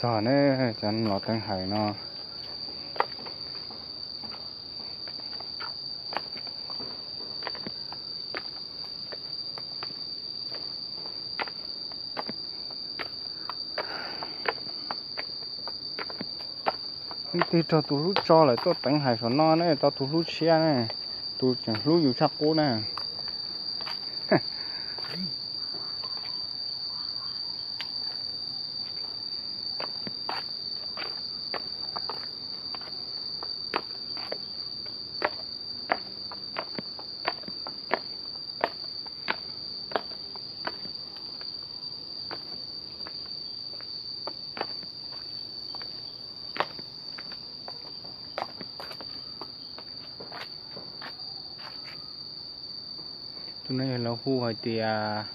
Tog ne, cov los teev hawm no. Leej twg raug tus hlub tso lawm tuaj teev hais saum no ne, tau tus hlub tshiab ne, tus tseem hlub yus tshaj qub na. Tus no yog lawv hu hais tias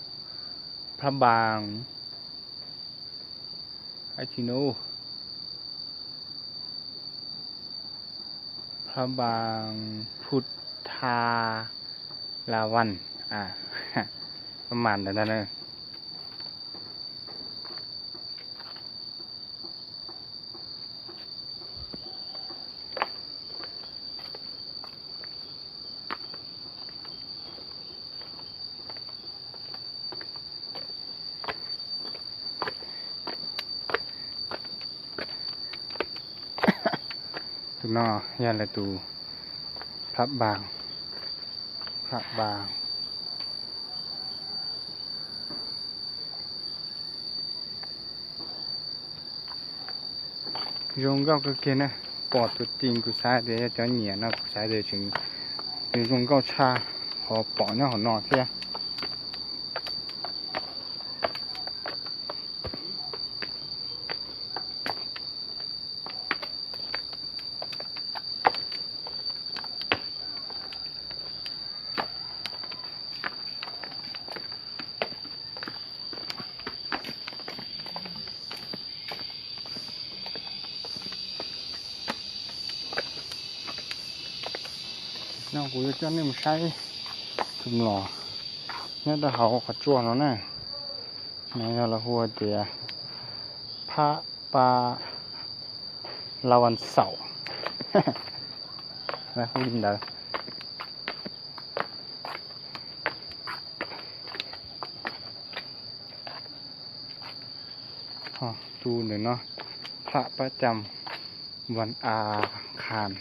Phab Npas, Phab Npas Phu Tha La Van, Phab Npas ntawd ntag na. Tus no yog lawv tus Phab Npas, Phab Npas. Zoo nkauj kawg kiag na. Pom tus ti kuv xav tias yog cov nyiam no, kuv xav tias tseem zoo nkauj tshaj qhov pom nyob hauv no thiab. No kuv yuav coj nej mus saib tus mlom nyob rau hauv qhov tsua no na. No yog lawv hu tias Phab Npas La Van Xaum, lawv hu li ntawd. Ho tus ntawm no Phab Npas Cam Van A Khas.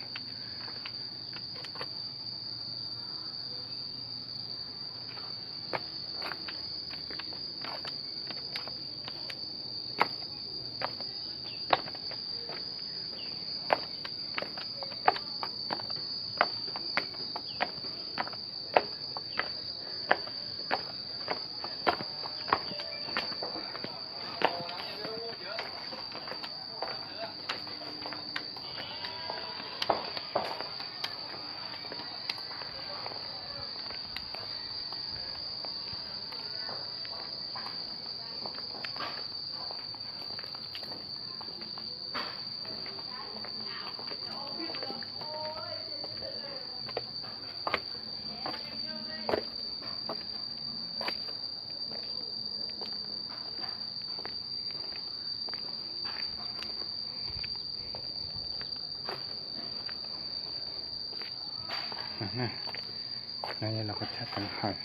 No yog lawv qhov chaw teev hawm.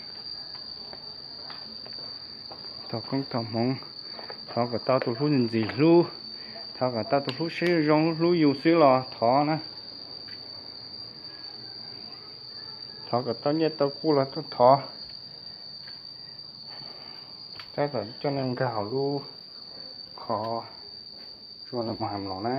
Thov koob thov hmoov, thov kom tau tus hlub ntxim hlub, thov kom tau tus hlub siab zoo hlub yus xwb los thov na. Thov kom tau nyiaj tau kub los tuaj thov. Tab tom coj nej nkag hauv lub qhov tsua los mus hais los na.